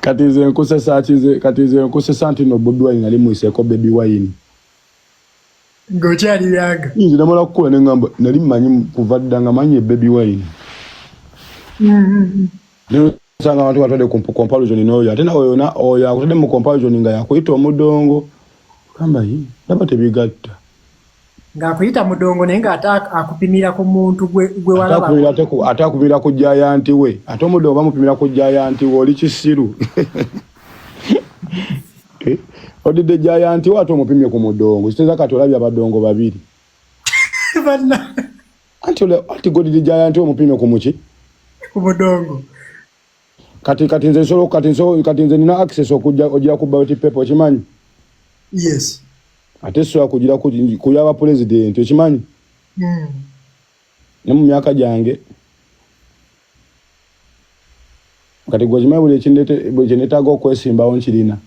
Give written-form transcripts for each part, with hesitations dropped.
Kati nze nkusesa ki? Kati nze nkusesa nti no Bobi Wine nali muyiseeko Baby Wine. Ng'okyali yanga. Nze namala kukula ne ngamba nali mmanyi kuva dda nga manyi Baby Wine. Nosanga abantu batadde ku comparison n'oyo, ate nawe yona oyo akutadde mu comparison nga yakuyita omudongo, gamba yi ndaba tebigatta. Ng'akuyita mudongo naye ng'ate akupimira ku muntu gwe walaba. Ate akupimira ku giant we, ate omudongo bamupimira ku giant we, oli kisiru. Odidde giant we ate omupimye ku mudongo, kitegeeza kati olabye abadongo babiri. Anti godidde giant we omupimye ku muki? Ku mudongo. Kati nze nsobola, kati nsobola, kati nze nina access okujja ojja ku ballot paper, okimanyi? Yes. Ate sobola kugira ku yaba president, okimanyi? Ne mu myaka gyange. Kati gwe okimanyi buli kye neetaaga okwesimbawo nkirina.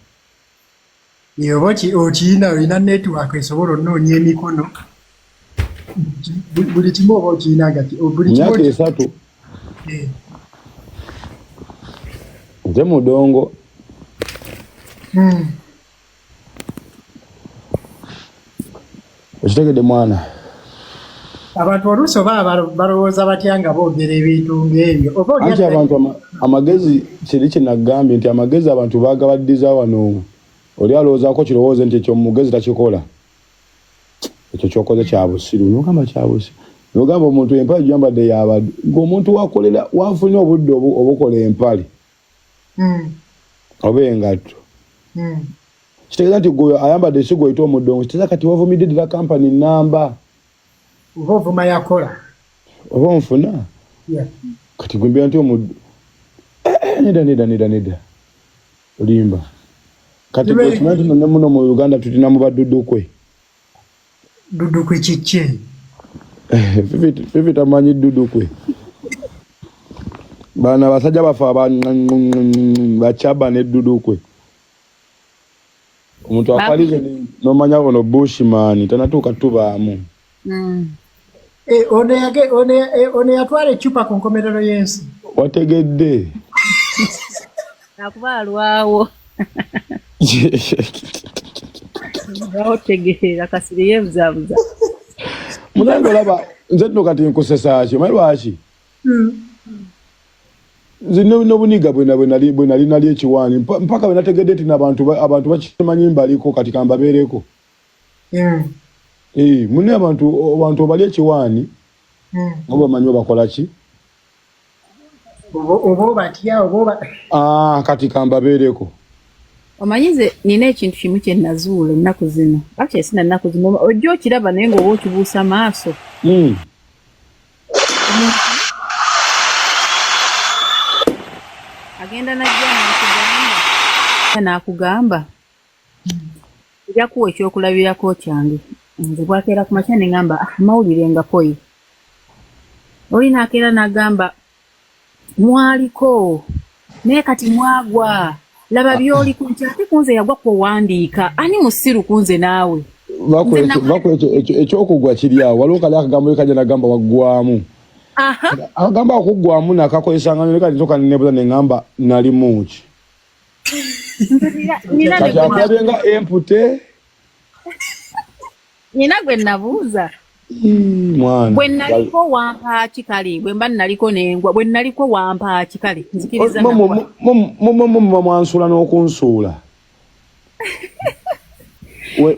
Oba okiyina, olina network esobola onoonya emikono. Buli kimu oba okiyina nga buli kimu. Myaka 3. Nze mudongo. Okitegedde mwana? Abantu oluusi oba balowooza batya nga boogera ebintu ng'ebyo? Oba oli Anti abantu amagezi, kiri kye nagambye nti amagezi abantu baagabaddiza wano. Oli alowoozaako kirowooze nti ekyo mugezi takikola. Ekyo kyokoze kya busiru. N'ogamba kya busiru. N'ogamba omuntu empale gy'oyambadde y'abaddu. Ng'omuntu wakolera wafunye obudde obukola empale oba engatto. Kitegeeza nti gwe ayambadde si gw'oyita omudongo. Kitegeeza kati wavumidde ddala kampani nnamba. Oba ovuma yakola. Oba onfuna? Yeah. Kati gwe mbeera nti nedda, nedda, nedda, nedda. Olimba. Kati gwe okimanyi nti ne muno mu Uganda tulina mu baddudukwe. Dudukwe kiki? Fifi tamanyi ddudukwe. Bano abasajja baffe aba bakyaba ne ddudukwe. Omuntu akwalize n'omanya ono bushman tanatuuka tubaamu. Ono ono yatwala eccupa ku nkomerero y'ensi. Wategedde. Akuba alwawo. Alwawo tegeera kasiri yeebuzaabuza. Munange olaba nze nno kati nkusesa ki, omanyi lwaki? Nze n'obuniga bwe nali nali ekiwaani mpaka bwe nategedde nti n'abantu abantu bakimanyi mbaliko, kati kambabeereko. Eh, munne abantu obali ekiwaani nga bamanyi obakola ki? Oba obatya oba oba Ah, kati kambabeereko. Omanyi nze nina ekintu kimu kye nazuula ennaku zino. Actually sina nnaku zino, ojja okiraba naye ng'oba okibuusa maaso. Agenda najja n'akugamba nja kuwa ekyokulabirako kyange. Nze bwakeera ku makya ne ŋŋamba, "Ah, amawulire nga koyi." Oli n'akeera n'agamba mwaliko naye kati mwagwa, laba by'oli ku nti ate kunze yagwa kwowandiika ani musiru kunze naawe. Bako Nze bako ekyokugwa kiri awo, waliwo kali akagambo kajja nagamba waggwamu. Akagamba akuggwamu nakakozesanga nnyo, kati nsoka nebuuza ne ŋŋamba nalimu ki? Nina Kati akulabye nga empute. Nina gwe nabuuza. Ii, mwana. Bwe naliko wampaaki? Kale bwe mba naliko nengwa, bwe naliko wampaaki? Kale nzikiriza nagwa. Muba mwansuula n'okunsuula.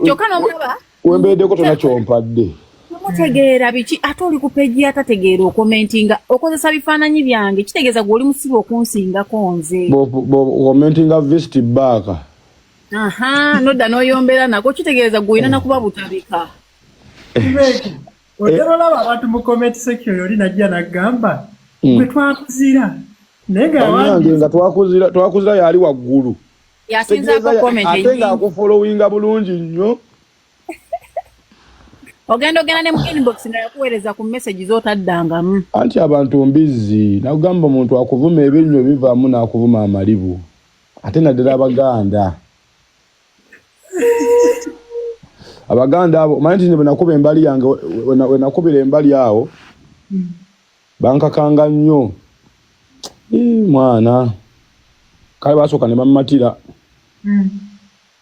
Kyokka n'omulaba. Wembeeddeko tona kyompadde. Mutegeera biki? Ate oli ku page atategeera, okomentinga okozesa bifaananyi byange, kitegeeza gwe oli musibe okunsingako nze. Commentinga visit back. Aha, nodda n'oyombera nako, kitegeeza gwe olina nakuba butabika. Kibeeki, otera olaba abantu mu comment section, oli najja n'agamba gwe twakuzira naye nga Bannange, nga twakuzira, twakuzira yali waggulu. Yasinzaako comment Ate ennyingi. ng'akufollowinga bulungi nnyo. Ogenda ne mu inbox nga yakuweereza ku message z'otaddangamu. Anti abantu mbizzi, nakugamba omuntu akuvuma ebinnyo bivaamu n'akuvuma amalibu, ate naddala Abaganda. Abaganda abo omanyi nti nze bwe nakuba embali yange, we nakubira embali awo bankakanga nnyo. Ii, mwana. Kale basooka ne bamumatira.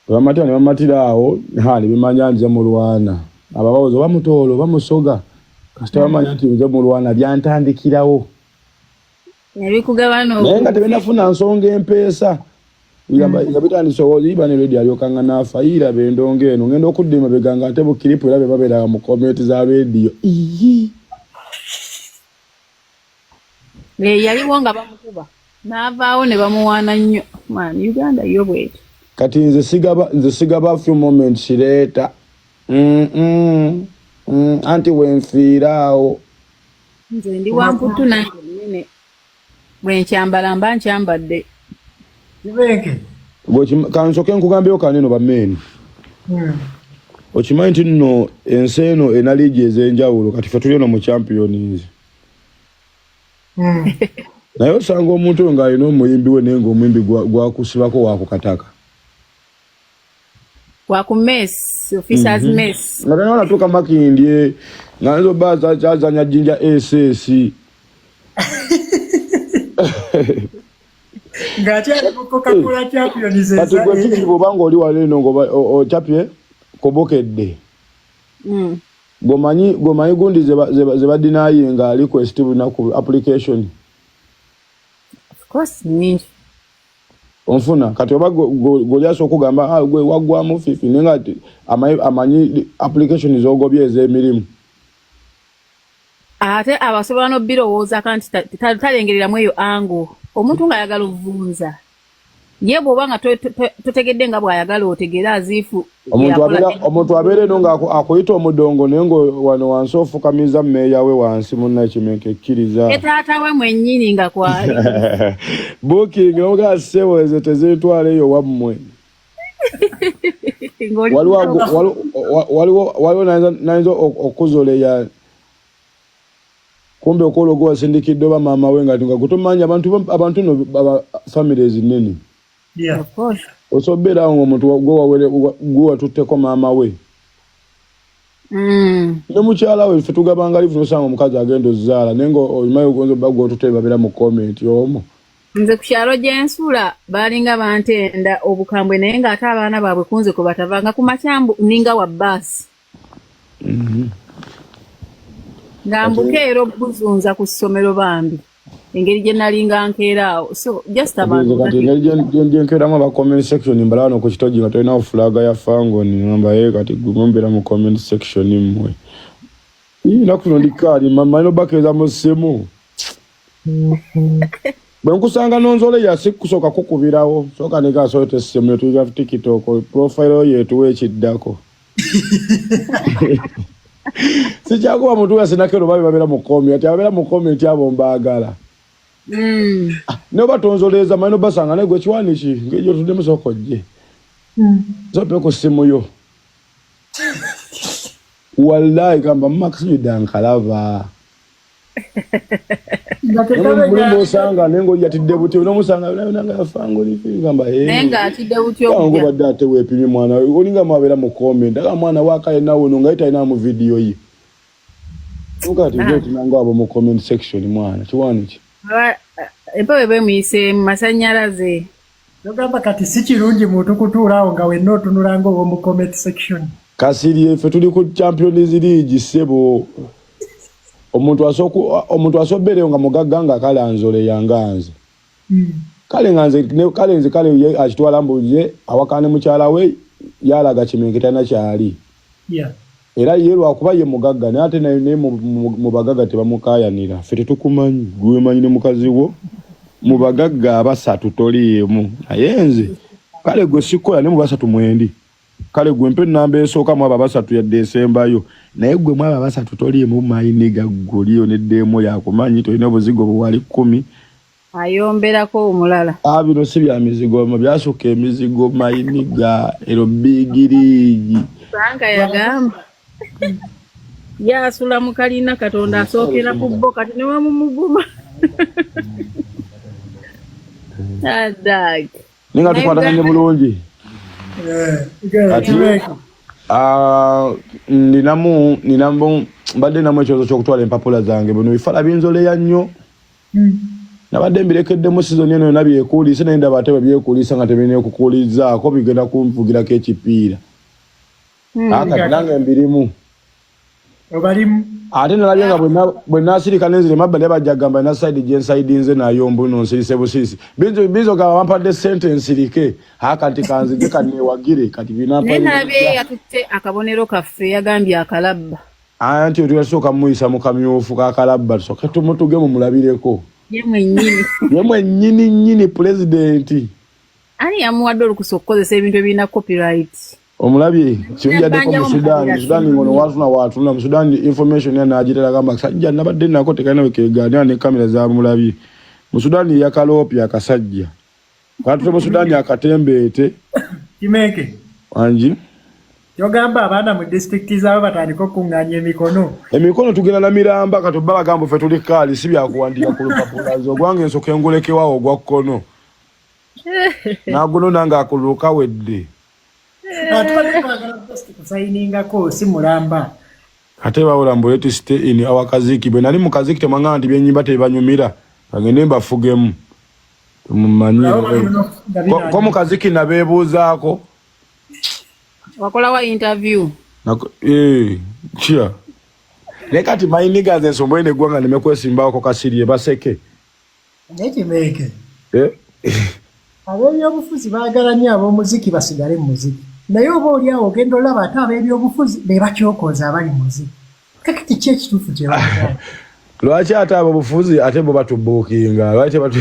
Bamatira ne bamatira awo, ha, ne bimanya nze mulwana. Ababawoza oba Mutoolo oba Musoga, kasita bamanya nti nze mulwana, byantandikirawo. Nebikugabana. Naye nga tebenafuna nsonga empeesa nga bitandise oyiba ne rediyo alyokanga n'afa yiraba endongo eno ngenda okudda emabega nga ate bukiripu era be babeeranga mu komenti za rediyo iyi. Yaliwo nga bamukuba n'avaawo ne bamuwaana nnyo. Man, Uganda yo bwetyo. Kati nze sigaba few moments later. Anti wenfiira awo. Nze ndi wamputu nange munene, bwe nkyambala mba nkyambadde. Kibenke. Kansoke nkugambyeyo kaneno bameeni. Okimanyi nti nno ensi eno ena liigi ez'enjawulo? Kati ffe tuli eno mu Champions, naye osanga omuntu oyo ng'alina omuyimbi we, naye ng'omuyimbi gwakusibako wakukataka. Waku mess, officers mess. Nga tanyala natuuka Makindye nga nza oba kyazanya Jjinja SS. Ng'akyali mu Coca-Cola Champions. Kati gwe kiki bw'oba ng'oli wano eno ng'ochapye kobokedde? Gomanyi gundi ze badinaye nga request bunaku application. Of course, nyingi. Onfuna kati oba goli asooka okugamba, "Ah, gwe waggwamu fifi," naye nga amanyi application z'ogobye ez'emirimu. Ate abasobola n'obirowoozako nti talengereramu eyo ango omuntu ng'ayagala ovunza ye, bw'oba nga totegedde nga bw'ayagala otegeere aziifu. Omuntu abeera eno nga akuyita omudongo, naye nga wano wansi ofukamiza mmeeya we wansi munna ekimenke ekkiriza. Ne taata we mwennyini nga kwali. Booking omugaa ssebo ezo tezintwala eyo wammwe. Ng'oli Waliwo nayinza okuzoleya kumbe okola ogwo wasindikidde oba maama we nga gutomanyi abantu no baba families nene. Of course. Osobola obeerawo ngaomuntu gwe watutteko maama we ne mukyala we. Ffe tugabanga livu, nosanga omukazi agenda ozaala, naye nga omanyi ogonza obba gwotutte babeera mu comment omwo. Nze ku kyalo gye nsula baalinga bantenda obukambwe, naye ng'ate abaana baabwe kunze kwe batavanga ku makyambu ninga wa baasi nga mbukeera obuzunza ku ssomero, bambi engeri gye nalinga nkeera awo, so just abantu. Kati engeri gyenkeeramu aba comment section, mbalaba no ku kitogi nga tolinawo flag ya Fangoni, ngamba ye kati gwe mbeera mu comment section mmwe. Ii, naku zino ndi kaali mama nobakeeza mu ssimu bwe nkusanga nonzoleya sikusooka kukubirawo, sooka nekasoota essimu netuyiga TikTok profile yetuwa ekiddako. Sikyakuba muntu yasinakero babe babeera mu comment, ati ababeera mu comment abo mbaagala. Ne oba tonzoleeza manyi nobasanga, naye gwe kiwani ki ngeri gyotuddemu, sooka ojje sope ku ssimu yo. Wallahi gamba Maxida nkalaba. Nga mulimu osanga naye ngaoli yatidde buti nomusanga nanga yafanga gamba. Naye ng'atidde butya okutya. Badde ate weepimye mwana olinga mwabeera mu comment aga mwana wakaye nawe no nga ye talina mu vidiyo ye kati otinanga abo mu comment section mwana kiwani ki. Empewo bemuyise mu masannyalaze. Yogamba kati si kirungi muntu kutuula awo nga wenna otunula ng'ow'omu comment section. Kasirye ffe tuli ku Champions League ssebo. Omuntu asobeereyo nga mugagga nga kale anzoleya nga nze. Kale nga nze kale nze kale ye akitwala mbu ye awakana ne mukyala we yalaga kimenke talina kyali. Era ye lwakuba ye mugagga, naye ate naye mu bagagga tebamukaayanira. Ffe tetukumanyi, gwemanyi ne mukazi wo. Mu bagagga abasatu toliimu, naye nze kale gwe sikola ne mu basatu mwendi. Kale gwe mpa ennamba esooka mu abo abasatu yadde esembayo, naye gwe mu abo abasatu toliimu. Mayiniga goliyo neddeemu yakumanyi tolina obuzigo buwali 10. Ayomberako omulala. Ah, bino si bya mizigo, byasukka emizigo mayiniga ero big league. Franka yagamba ye asula mu kalina, Katonda asookera ku bo, kati ne wemumuguma adag. Naye nga tukwataganye bulungi. Kati ah, ninamu mbadde namu ekirowoozo ky'okutwala empapula zange. Bino bifala binzoleya nnyo. Nabadde mbirekeddemu season eno yonna byekuulisa, naye ndaba ate bwe byekuulisa nga tebirina kukuulizaako, bigenda kunvugirako ekipiira. Akati nange mbirimu. Obalimu. Ate nalabye nga bwe nasirika nenzire mabbali, bajja gamba na side gye nsayidinze nayo mbuno nsirise busirisi. Binzo gamba bampadde ssente nsirike, akati kanzige kanewagire kati. Naye nalabye yatutte akabonero kaffe, yagambye akalabba. Anti otuyasooka muyisa mu kamyufu kakalabba, tusooke tumutuge mumulabireko. Ye mwennyini. Ye mwennyini nnyini pulezidenti. Ani yamuwadde olukusa okukozesa ebintu ebirina copyright? Omulabye kyonjaddeko mu Sudan. Sudan ngono watuna watuna mu Sudan information ya nagitera gamba sajja nabadde nako tekalina wekegaanira ne kamera zamulabye mu Sudan yakaloopi akasajja katute mu Sudan akatembeete. Kimenke. Wangi. Yogamba abaana mu disitulikiti zaabwe batandike okuŋŋaanya emikono. Emikono tugenda na miramba. Kati obba bagamba ffe tuli kaali si byakuwandiika ku lupapula. Nze ogwange nsooka engulekewawo ogwa kkono naguno nange akululu kawedde. Tubadde twagala just kusayiningako, si mulamba. Ate bawula mbu let stay in our kaziki. Bwe nali mu kaziki temwangamba nti byenyimba tebibanyumira, kagende mbafugemu temumanyi. Ko mu kaziki nabeebuuzaako. Wakolawa interview? Kya naye kati my niggas ensombo eno eggwanga neme kwesimbawoko kasirye baseke. Naye Kimenke, Eh? Ab'ebyobufuzi baagala nnyo ab'omuziki basigale mu muziki, naye oba oli awo ogenda olaba ate ab'ebyobufuzi be bakyokoza abali mu muziki. Kakati ki ekituufu kyebaagala? Lwaki ate abobufuzi ate bo batubuukinga? Lwaki tebatu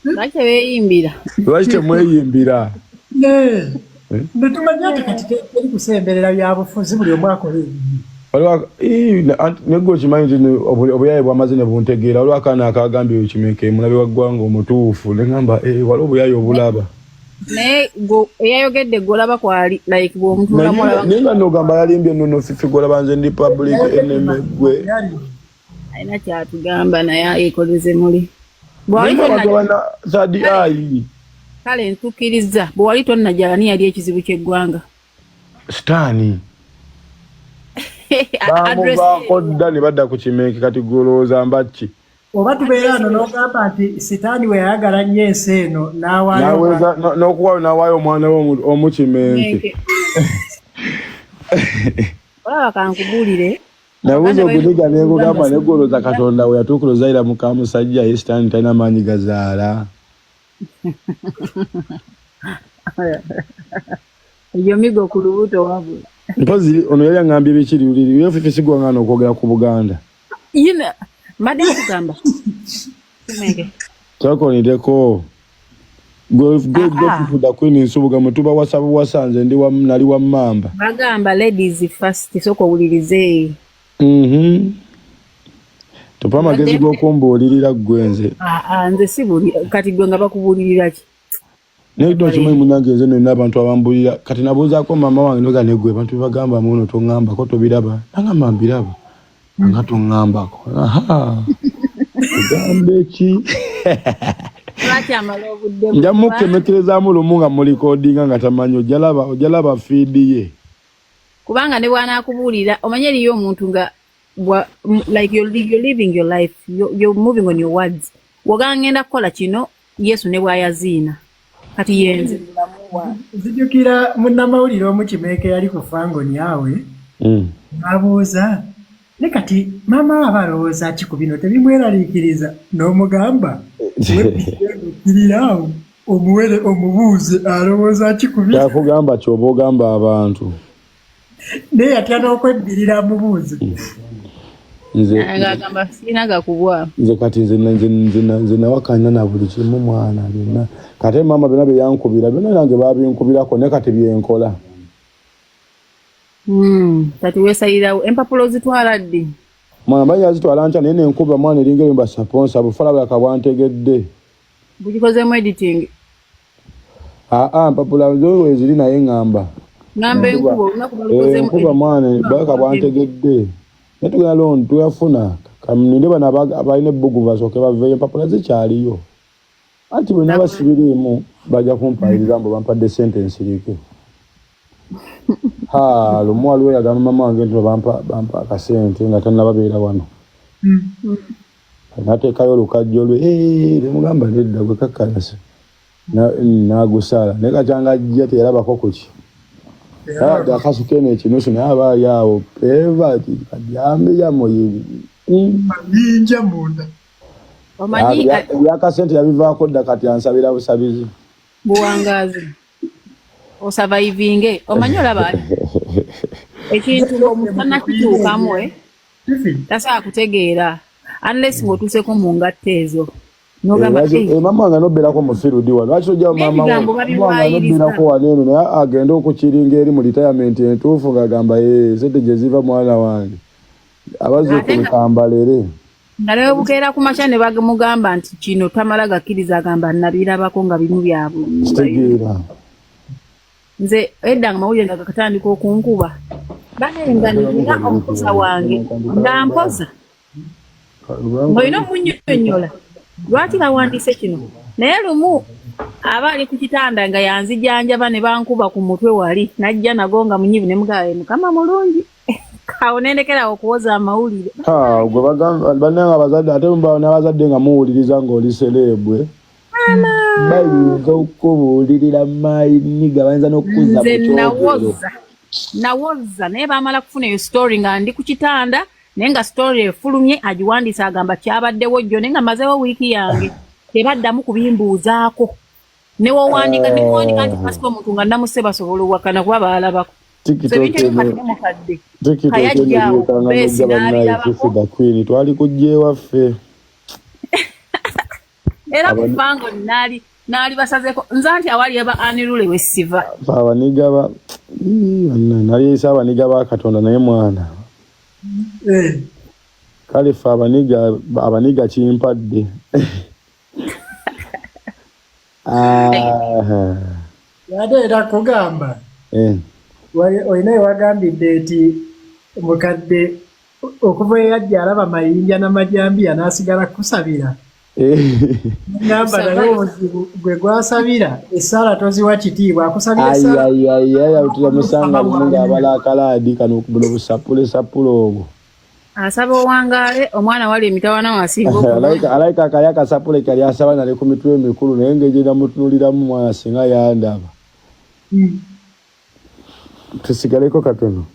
Lwaki tebeeyimbira? Lwaki temweyimbira? Ne tumanya nti kati teri kusemberera byabufuzi, buli omu akola ebibye. Waliwo negwe okimanyi nti obuyaye bwamaze ne buntegeera. Waliwo akaana akagambye Kimenke mulabe wa ggwanga omutuufu, neŋamba waliwo obuyaye obulaba. Naye eyayogedde gwolaba kwali like bw'omutuulamu olaba. Naye nga nogamba yalimbye nnono Fifi, gwolaba nze ndi public enemy gwe. Alina kyatugamba naye yekoleze muli. Bw'wali Naye abantu tonna abana third eye. Kale ntukkiriza, bwe wali tonnajala ni yali ekizibu ky'eggwanga? Sitaani. Address. Bamuvaako dda ne badda ku Kimenke. Kati gwolowooza mbaki? Oba tubeera wano n'ogamba nti sitaani we yayagala nnyo ensi eno n'awaayo Naweza n'okuwaayo n'awaayo omwana we omu Kimenke. Kimenke. Olaba kankubuulire. Nabuuza Abaganda balina oguniga okugamba negugamba negwolooza Katonda we yatuukira ozayira muka musajja ye sitaani talina maanyi gazaala. Egyo migo ku lubuto wabula. Mpozi ono yali aŋŋambye biki luliri yo Fifi sigwangana okwogera ku Buganda. Yina mbadde nkugamba Kimenke. Kyakonireko gwe gwe gwe. Ah, ah. Fifi da Queen Nsubuga mutuba wasa buwasa, nze ndi wa nali wa mmamba. Bagamba ladies first, sooka owulirize. Tupa amagezi g'okumbuulirira ggwe nze. Ah, ah, nze si buli kati gwe nga bakubuulirira ki? Naye kino kimanyi munange, nze nina abantu abambulira. Kati nabuuzaako maama wange noga negwe abantu bebagamba muno toŋŋambako tobiraba, nangamba mbiraba nga toŋŋambako. Aha, tugambe ki? Lwaki amala obudde? Nja mukemekerezaamu lumu nga mulikodinga nga tamanyi, ojjalaba ojjalaba feed ye. Kubanga ne bw'anaakubuulira omanye eriyo omuntu nga like you're living your life, you're moving on your words. Wogamba ngenda kukola kino, Yesu ne bw'ayaziina kati yenze bulamu bwange. Nzijukira munnamawulire omu Kimenke yali ku Fangoni awe n'abuuza ne kati maama we aba alowooza ki ku bino, tebimweraliikiriza? N'omugamba wekkirira awo omuwere omubuuze alowooza ki ku bino. Kyakugamba kyoba ogamba abantu. Naye yatya n'okwebbirira amubuuze. Nze Ng'agamba sirina gakubwa. Nze kati nze nawakanya na buli kimu mwana byonna. Kati maama byonna bye yankubira byonna nange babinkubirako, naye kati byenkola. Kati weesalirawo empapula ozitwala ddi? Mwana manyi azitwala nkya, naye nenkuba mwana eringa ebimba saponsa bufala bwaka bwantegedde. Bugikozemu editing? Aa, mpapula zo weziri, naye ŋŋamba ngamba enkuba olunaku balukozemu. Enkuba mwana bwaka bwantegedde, naye tugenda loan tuyafuna. Kamninde bano abalina ebbugu basooke baveeyo, empapula zikyaliyo. Anti bwe naba sibiriimu bajja kumpayiriza mbu bampadde sente nsirike. Ha, lumu waliwo yagamba mama wange nti bampa akasente nga tannababeera wano. Nateekayo olukajjo lwe, "Eh," nemugamba nedda gwe kakkalasa. N'agusala naye kakyanga ajja teyalabako kuki akasuka eno ekinusu naye aba ali awo eva kajambiya muyibi. Mayinja munda. Omanyi Ebyakasente yabivaako dda, kati ansabira busabizi. Buwangaazi osurvivinge, omanyi olaba ekintu ng'omusana kituukamu eh? Fifi, Tasobola kutegeera unless ng'otuuseko mu ngatto ezo n'ogamba Eh, "Eh, eh, mama wange nobeerako mu field wano, lwaki tojja mama N'ebigambo wange babiwaayiriza. nobeerako wano eno, naye agende okukiringa eri mu retirement entuufu ng'agamba, "Eh, sente gye ziva mwana wange abazzukulu kambalere." Nga ne bukeera ku makya ne bamugamba nti kino tamala gakkiriza, agamba nabirabako nga bimu byabwe. Kitegeera. Nze edda nga mawulire nga gakatandika okunkuba bane nga nina omukoza wange nga mpoza ng'olina omunnyonnyola lwaki bawandiise kino, naye lumu aba ali ku kitanda nga yanzijanjaba ne bankuba ku mutwe wali najja nago nga munyivu ne mugamba, "Eh, Mukama mulungi." Awo nendekerawo okuwoza amawulire. Ha, gwe bagamba bannange abazadde, ate muba n'abazadde nga muwuliriza ng'oli celeb, bayinza okubuulirira mayiniga, bayinza n'okukuza mu Nze kyogero. Nawoza nawoza, naye bamala kufuna eyo story nga ndi ku kitanda, naye nga story efulumye agiwandiise agamba kyabaddewo jjo, naye nga mazeewo wiiki yange tebaddamu kubimbuuzaako. Newowandiika newowandiika nti pasita omuntu nga namuse basobola owakana kuba baalabako. So ebintu ebyo kati ne mukadde TikTok kayajjaawo eno beesi nojja bannaye. n'abirabako. Fifi the Queen twali kujja ewaffe. Era kufango naali naali basazeeko nze nti awali aba anirule wesiva. Fe abaniga ba Ii, bannaye, nali yise abaniga ba Katonda, naye mwana Eh, kale fe abaniga abaniga kimpadde. Ah, ate era kugamba eh. Olina wewagambidde nti mukadde okuva eyajja alaba mayinja n'amajambiya n'asigala kukusabira. Eh. Ngamba naye obuzibu gwe gwasabira essaala toziwa kitiibwa, akusabira essaala. Ayayaya, tulamusanga lumu ng'abala akalaadi kano, buno busapule sapule obwo. Asaba owangaale omwana wali emitawana wasinga okuba. Alayika akali akasapule kali asaba nali ku mitwe emikulu, naye ngeri namutunuliramu mwana singa yandaba. Tusigaleko katono.